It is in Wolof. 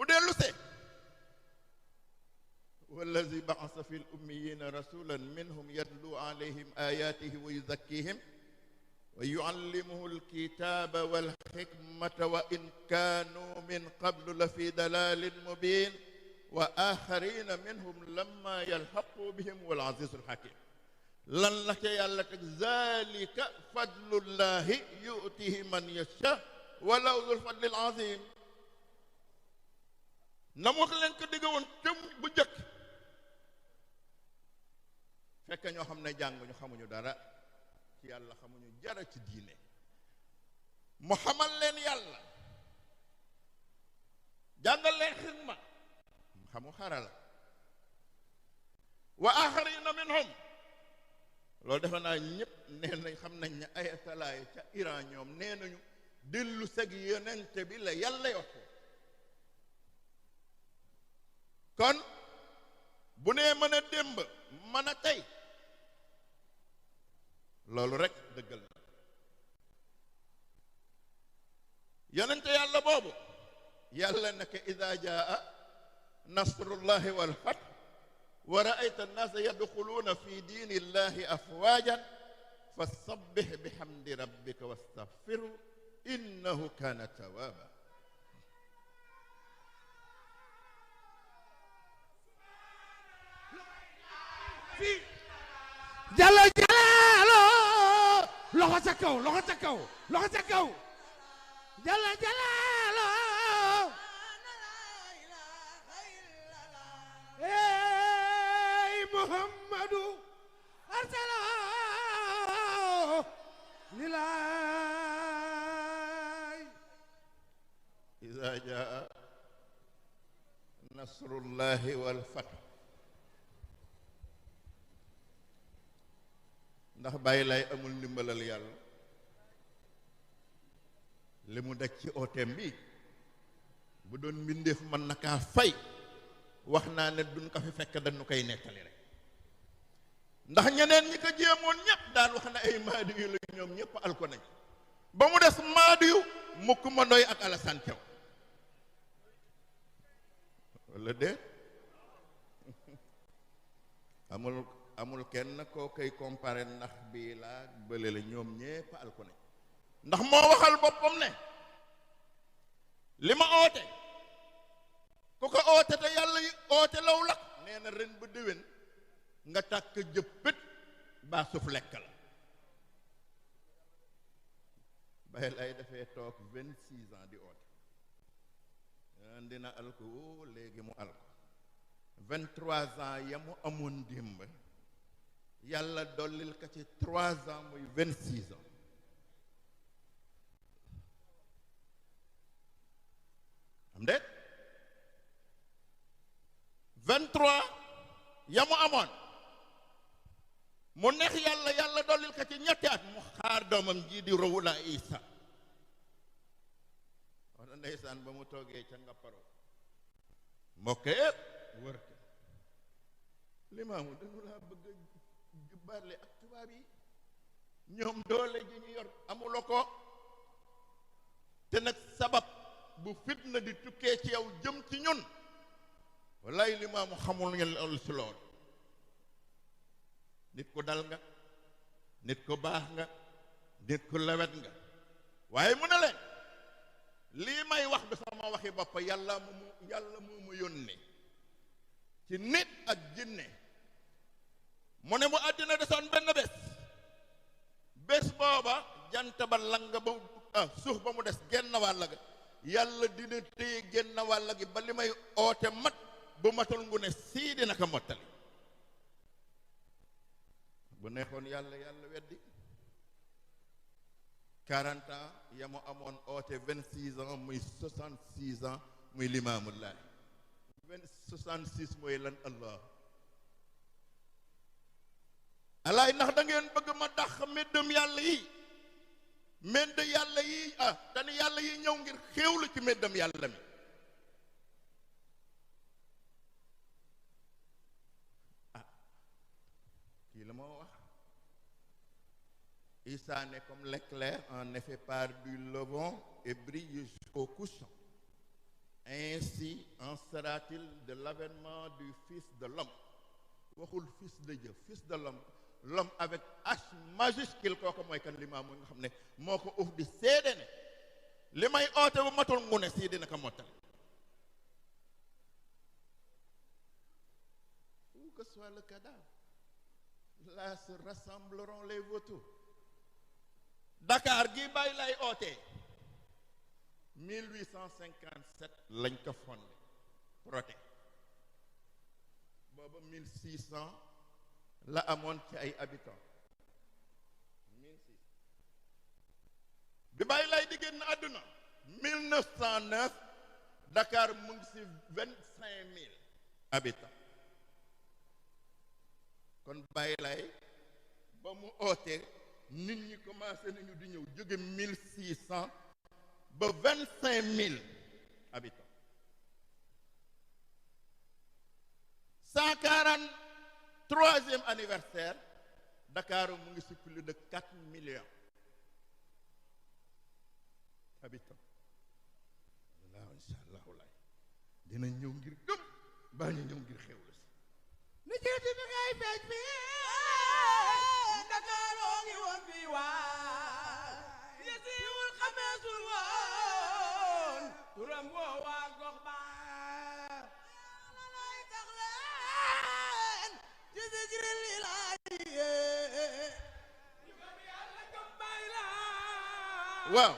dellu see wallazi ba'asa fil ummiyina rasulan minhum yatlu alayhim ayatihi wa yuzakkihim wa yuallimuhu alkitaba walhikmata wa in kanu min qablu la fi dalalin mubin wa akharina minhum lamma yalhaqu bihim wal azizul hakim. lan la ca yàlla teg zalika fadlullahi yu'tihi man yasha walaw zul fadlil azim. na mu leen ko digga woon te bu jëkk fekk ñoo xam ne jànguñu xamuñu dara ci yàlla, xamuñu jara ci diine, mu xamal leen yàlla, jàngal leen xikma, xamu xarala. wa axarina minhum, loolu defe naa ñëpp nee nañ xam nañ ne ayatalaay ca Iran ñoom nee nañu dellu seg yonente bi la yàlla yokku. kon bu nee mën a démb mën a tey loolu rek dëggal na yonente yàlla boobu yàlla naka ida jaa nasrullahi wal fath wa ra'ayta an-naasa yadxuluuna fi diini llahi afwaajan fasabbih bihamdi rabbika wastaghfirhu innahu kaana tawwaaba. jalla jalaalo loxo ca kaw, loxo ca kaw, loxo ca kaw. jalla jalaalo ey muhammadu arsala lilaay. iza jaa nasrullahi wal fath, ndax bàyyi lay amul ndimbalal yàlla li mu daj ci ooteem bi bu doon mbindeef mën na kaa fay wax naa ne duñ ko fi fekk dañu koy nettali rek, ndax ñeneen ñi ko jéemoon ñëpp daan wax na ay maadi yu la ñoom ñëpp alko nañ ba mu des maadi yu mukk ma ndoy ak Alassane Thiaw wala déet amul kenn koo koy comparé ndax bii laa bële la ñoom ñépp alko nañ, ndax moo waxal boppam ne li ma oote ku ko oote te yàlla yi oote law la nee na ren ba déwén nga tàkk jëppët baa suuf lekk la. bay lay dafay toog 26 ans di oote dina alko léegi mu alko 23 ans ya mu amoon démb yàlla dollil ka ci 3 ans muy 26 ans. am de 23 ya mu amoon mu neex yàlla, yàlla dollil ka ci ñetti at mu xaar doomam ji di Rawula Isa. wax na ndeysaan ba mu toogee ca ngapparo mbokk yëpp wër ko limaamu dañu laa bëgg a jubbaale ak tubaab yi, ñoom doole ji ñu yor amuloo ko, te nag sabab bu fitna di tukkee ci yow jëm ci ñun wallaay limaamu xamul ngeen si lool. nit ko dal nga, nit ko baax nga, nit ko lewet nga, waaye mu ne leen lii may wax du sama waxi bopp, yàlla moo ma yónnee ci nit ak jinne. mu ne mu àddina desoon benn bés booba jant ba lang ba suuf ba mu des genn wàll ga, yàlla dina téye genn wàll gi ba li may oote mat bu matul ngu ne sii dina ko mottali. bu neexoon yàlla weddi 40 ans ya mu amoon oote 26 ans muy 66 ans muy limaamullahi 66 mooy lan allah alaay ndax da ngeen bëgg ma dàq meddam yàlla yi medd yàlla yi tani yàlla yi ñëw ngir xéewlu ci meddam yàlla mi. kii la moo wax Isa n'est comme l'éclair en effet part du levant et brille jusqu'au couchant. ainsi en sera-t-il de l'avènement du Fils de l'homme. waxul fils de Dieu, fils de l'homme, l'homme avec H majuscule, kooku mooy kan limaam nga xam ne moo ko uf di seede ne li may oote bu matul mu ne sii dina ko mottal. Où que soit le cadavre, là se rassembleront les vautours. Dakar gi bàyyi lay ootee 1857 lañ ko fondé proté booba 1600 la amoon ci ay habitants 1600 bi bàyyi lay di génn àdduna 1909 Dakar mu ngi ci 25 000 habitants. kon bàyyi lay ba mu ootee nit ñi commencé nañu di ñëw jóge 1600 ba 25 000 habitants. 143e anniversaire Dakar mu ngi ci plus de 4 millions habitants. waaw incha allahu laay dina ñëw ngir gëm baa ñu ñëw ngir xewlu si. ni jiitu bi ngay feeñ bi Dakaroo ngi woon fii waay yesiwul xameesul woon turam woo waa gox baa la lay tax leen ci zikri lilaahi ñu gëm yàlla gëm bay la waaw